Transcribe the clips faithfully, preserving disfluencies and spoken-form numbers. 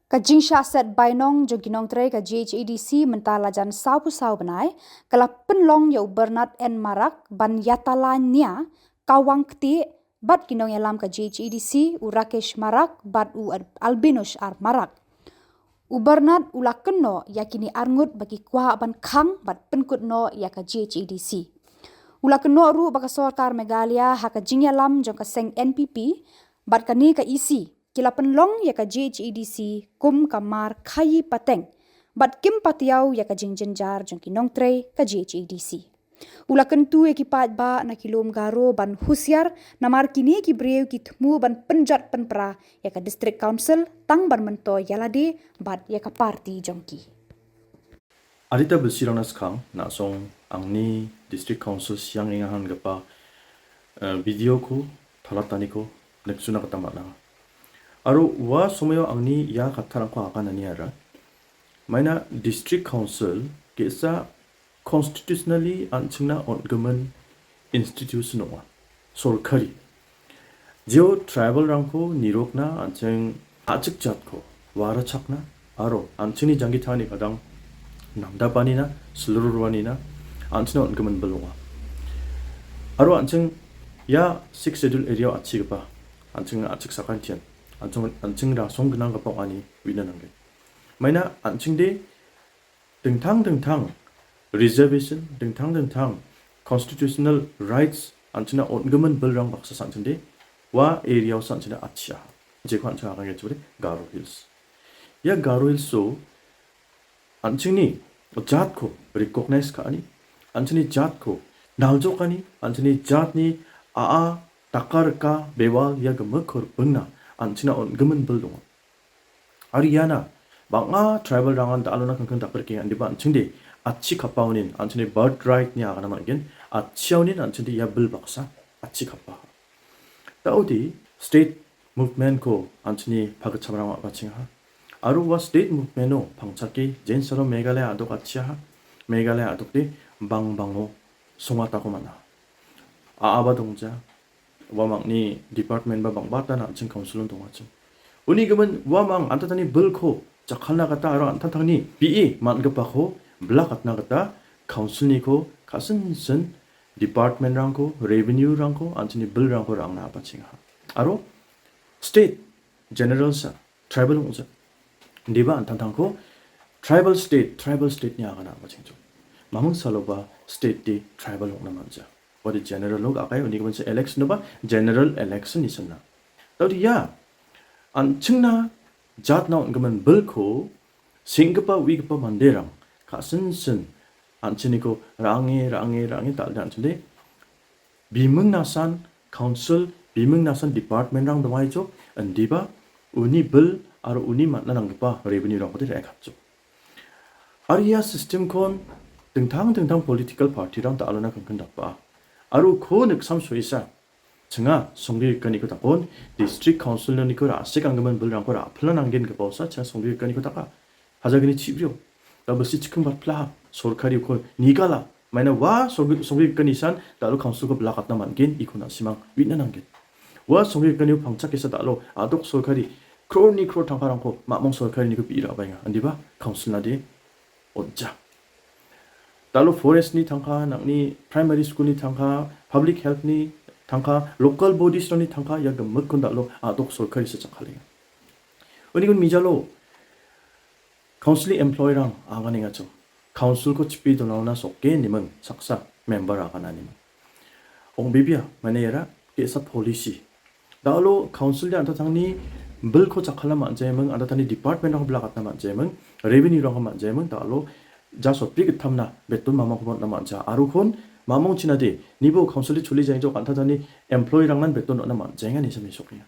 Ka jingshah set bainong jong ki nongtrei ka G H A D C mynta lajan saw pu saw bnai, ka la pynlong ïa u Bernard N Marak ban ïatala nia, ka Wangkti, bad ki nongïalam ka G H A D C, u Rakesh Marak, bad u Al-, Albinus R Marak. U Bernard u la kynnoh ïa kine arngut ba ki kwah ban khang bad pynkut noh ïa ka G H A D C. U la kynnoh ruh ba ka sorkar Meghalaya ha ka jingïalam jong ka seng N P P, bad kane ka E C, ki la pynlong ïa ka G H A D C kum ka mar khaïi pateng, bad kim patiaw ïa ka jingjynjar jong ki nongtrei ka G H A D C. U la kyntu ïa ki paidbah na ki lum Garo ban husiar, namar kine ki briew ki thmu ban pynjot pynpra ïa ka District Council, tang ban myntoi ïa lade bad ïa ka party jong ki. Adita bilsirangna skang, na·song angni District Council siang engahangipa, eh, video-ko talataniko niksuna gita man·a. Aro ua somoio angni ia kattarangko agananiara, maina District Council ge·sa constitutionally an·chingna on·gimin institution ong·a, sorkari. Jeo tribal-rangko nirokna an·ching a·chik jatko warachakna aro an·chingni janggi tangani gadang namdapanina, silruruanina an·chingna on·gimin bil ong·a. Aro an·ching ia Sixth Schedule area-o atchigipa an·ching a·chik sakantian an·ching, an·ching rasong gnanggipa ong·ani uina nanggen. Maina an·chingde dingtang dingtang reservation, dingtang dingtang constitutional rights an·chingna on·gimin bilrang baksa an·chingde ua area-o an·chingna atchiaha. Jeko an·ching agangenchimode Garo Hills. Ia Garo Hills-o an·chingni jatko recognize ka·ani, an·chingni jatko naljokani, an·chingni jatni a·a, daka rika, bewal, ia gimikko ripengna an·chingna on·gimin bil donga. Aro iana bang·a tribal-rangan da·alona kingking dakrikenga, indiba an·chingde atchi kapaonin, an·chingni birthright-ni agana man·gen, atchiaonin an·chingde ia bil baksa atchi kapa. Da·ode state movement-ko an·chingni pagitchamrang ma·bachengaha. Aro ua state movement-o pangchake jensalo Meghalaya a·dok atchiaha. Meghalaya a·dokde bangbango songatako man·a. A·aba dongja, uamangni department-ba bang·batan an·ching council-on dongachim. Uni gimin uamang an·tangtangni bilko jakkalna gita aro an·tangtangni bi·e man·gipako bilakatna gita council-niko ka·sinsin department-rangko, revenue-rangko, an·chingni bilrangko ra·angna a·bachengaha. Aro state general-sa tribal ong·ja. Indiba an·tangtangko tribal state, tribal state-ni agana a·bachengchok. Mamung saloba state-de tribal ong·na man·ja. Uade general-o ga·akai, uni gimin election-oba general election-ni sina. Da·ode ia an·chingna jatna on·gimin bilko seng·gipa, uigipa manderang ka·sinsin an·chiniko ra·ange, ra·ange, ra·ange dal·de an·chingde biming nasan council, biming nasan department-rang dongaichok, indiba uni bil aro uni man·na nanggipa revenue-rangkode re·angkatchok. Aro ia system-kon dingtang dingtang political party-rang da·alona kingking dakba. Aro ko niksam soisa, chinga songgrigikaniko dakon, district council-niko ra·sek anggimin bilrangko ra·pilna nanggengipa osa chinga songgrigikaniko daka. Hajalgni chibrio. Da bilsi chikking batplaha, sorkari uko nigala. Maina ua sorgi-, sorgigikani san da·alo council-ko bilakatna man·gen, iko na·simang uina nanggen. Ua sorgigikanio pangchak ge·sa da·alo a·dok sorkari crore-ni crore tangkarangko mamung sorkariniko bi·e ra·baenga. Indiba council-nade on·ja. Da·alo forest-ni tangka, nang·ni primary school-ni tangka, public health-ni tangka, local bodies-rangni tangka, ia gimikkon da·alo a·dok sorkarisa jakkalenga. Uni gimin mijalo council-ni employee-rang aganengachim. Council-ko chipe donaona sokke niming saksa member agananiming. Ong·bebia, mane iara ge·sa policy. Da·alo council-de an·tangtangni bilko jakkalna man·jaiming, an·tangtangni department-rangko bilakatna man·jaiming, revenue-rangko man·jaiming, da·alo ja sotbri gittamna beton mamangkoba on·na man·ja. Arokon mamung chinade, nibo council-de choli jaengjok an·tangtangni employee-rangnan beton on·na man·jaenga ine sami sokenga.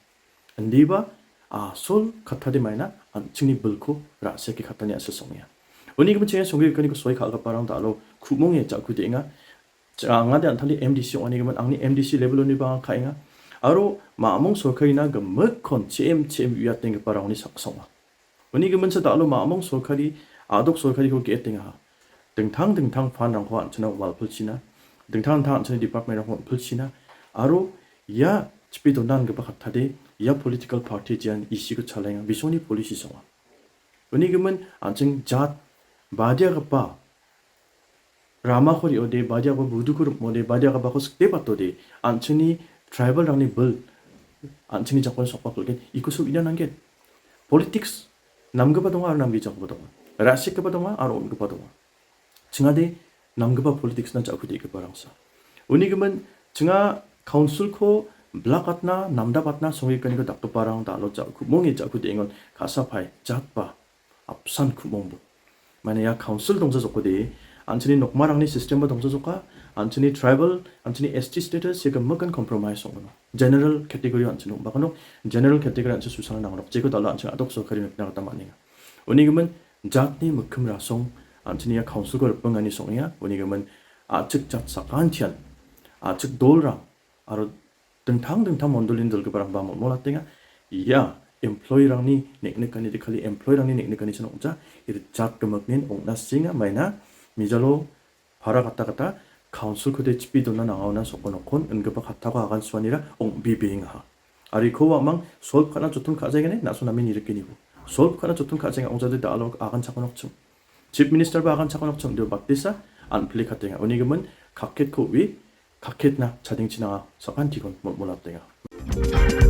Indiba asol kattade maina an·chingni bilko ra·seke katani a·sel songenga. Uni gimin chenga songge rikaniko soi ka·giparang da·alo ku·monge ja·kude·enga. Angade an·tangde M D C ong·ani gimin angni M D C level-oni bang ka·enga. Aro mamung sorkarina gimikkon che·em che·em uiatenggiparangoni saksa ong·a. Uni giminsa da·alo mamung sorkari, a·dok sorkariko ge·etengaha. Dingtang dingtang fund-rangko an·chingna walpilchina, dingtang dingtang an·chingni department-rangko on·pilchina, aro ia chipe donangipa kattade ia political party jean isiko chalaenga, bisongni policy songa. Uni gimin an·ching jat badiagipa ramako re·ode, badiagipa buduko rim·ode, badiagipako sikdepatode, an·chingni tribal-rangni bil an·chingni jakon sokbak rilgen, iko so ina nanggen. Politics namgipa donga aro namgijagipa donga. Ra·sikgipa donga aro on·gipa donga. Chingade namgipa politics-na ja·kude·giparangsa. Uni gimin chinga council-ko blakatna, namdapatna songrikaniko dakgiparang dalo ja·ku-, monge ja·kude·engon ka·sapae jatba apsan ku·mongbo. Mane ia council dongsajokode, an·chingni nokmarangni system-ba dongsajoka, an·chingni tribal, an·chingni S T status ia gimikan compromise ong·a. General category an·ching ong·bakanok, general category an·ching susana nangnok, jeko dalo an·ching a·dok sorkari nikna gita man·enga. Uni gimin jatni mikkim rasong an·chingni ia council-ko ripengani song·enga, uni gimin a·chik jat sakantian, a·chik dolrang aro dingtang dingtang mondolini dilgiparangba molmolatenga. Ia employee-rangni neng·nikani, khali employee-rangni neng·nikani chan ong·ja, ia jat gimiknin ong·na sienga, maina mijalo para gata gata council-kode chipi dona nangaona sokonokon ingipa kattako agansuanira ong·bibengaha. Ariko wa·mang solve ka·na joton ka·jaigane, na·so namen nirikenibo. Solve ka·na joton ka·jaenga ong·jade da·alo agan chakonokchim. Chief Minister-ba agan chakonokchim, deo batdesa an·pile katenga. Uni gimin kaketko ubi, kaketna chadengchina sakantikon molmolatenga.